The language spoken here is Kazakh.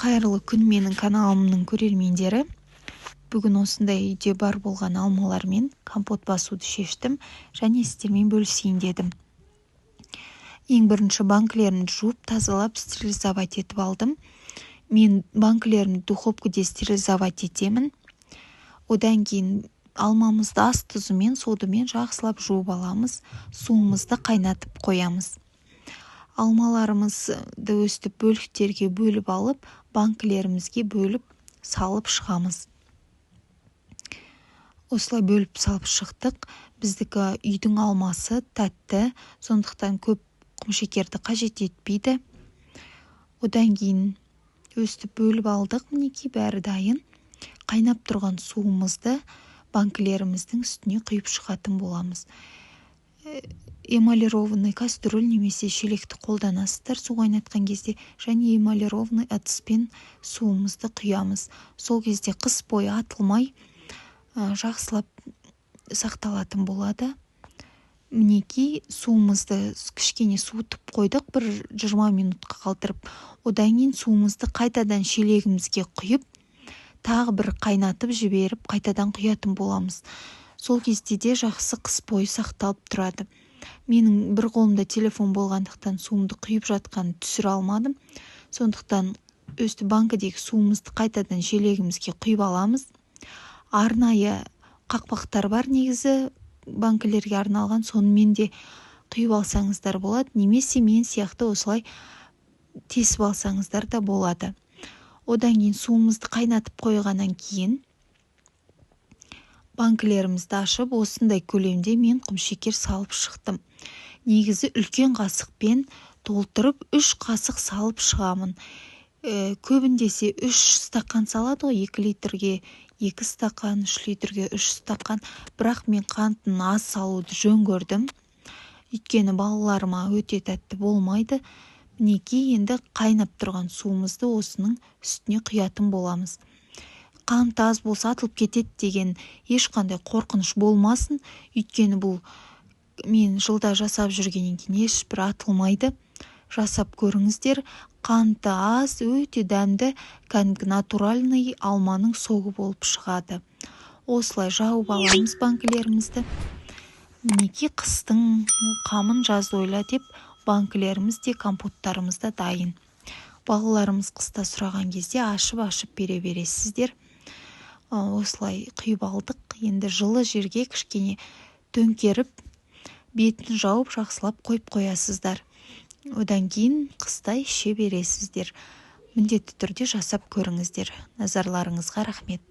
Қайырлы күн, менің каналымның көрермендері. Бүгін осындай үйде бар болған алмалармен компот басуды шештім және сіздермен бөлісейін дедім. Ең бірінші банкілерімді жуып, тазалап, стерилизовать етіп алдым. Мен банкілерімді духовкада стерилизовать етемін. Одан кейін алмамызды ас тұзымен, содымен жақсылап жуып аламыз, суымызды қайнатып қоямыз. Алмаларымызды өстіп бөліктерге бөліп алып, банкілерімізге бөліп салып шығамыз. Осылай бөліп салып шықтық. Біздікі үйдің алмасы тәтті, сондықтан көп құмшекерді қажет етпейді. Одан кейін өстіп бөліп алдық, мінекей бәрі дайын. Қайнап тұрған суымызды банкілеріміздің үстіне құйып шығатын боламыз. Эмалированный кастрюль немесе шелекті қолданасыздар су қайнатқан кезде және эмалированный ыдыспен суымызды құямыз. Сол кезде қыс бойы атылмай, жақсылап сақталатын болады. Мінекей суымызды кішкене суытып қойдық, бір 20 минутқа қалдырып. Одан кейін суымызды қайтадан шелегімізге құйып, тағы бір қайнатып жіберіп, қайтадан құятын боламыз. Сол кезде де жақсы қыс бойы сақталып тұрады. Менің бір қолымда телефон болғандықтан суымды құйып жатқанын түсіре алмадым. Сондықтан өстіп банкідегі суымызды қайтадан шелегімізге құйып аламыз. Арнайы қақпақтар бар негізі банкілерге арналған, сонымен де құйып алсаңыздар болады, немесе мен сияқты осылай тесіп алсаңыздар да болады. Одан кейін суымызды қайнатып қойғаннан кейін банкілерімізді ашып, осындай көлемде мен құмшекер салып шықтым. Негізі үлкен қасықпен толтырып 3 қасық салып шығамын. Көбіндесе 3 стақан салады ғой, 2 литрге 2 стақан, 3 литрге 3 стақан. Бірақ мен қантын аз салуды жөн көрдім. Өйткені балаларыма өте тәтті болмайды. Мінекей енді қайнап тұрған суымызды осының үстіне құятын боламыз. Қант аз болса атылып кетеді деген ешқандай қорқыныш болмасын. Өйткені бұл мен жылда жасап жүргеннен кейін ешбір атылмайды. Жасап көріңіздер. Қанты аз, өте дәмді, кәдімгі натуральный алманың согы болып шығады. Осылай жауып аламыз банкілерімізді. Мінекей қыстың қамын жаз ойла деп банкілеріміз де, компоттарымыз да дайын. Балаларымыз қыста сұраған кезде ашып-ашып бере бересіздер. Осылай құйып алдық. Енді жылы жерге кішкене төңкеріп, бетін жауып жақсылап қойып қоясыздар. Одан кейін қыста іше бересіздер. Міндетті түрде жасап көріңіздер. Назарларыңызға рахмет.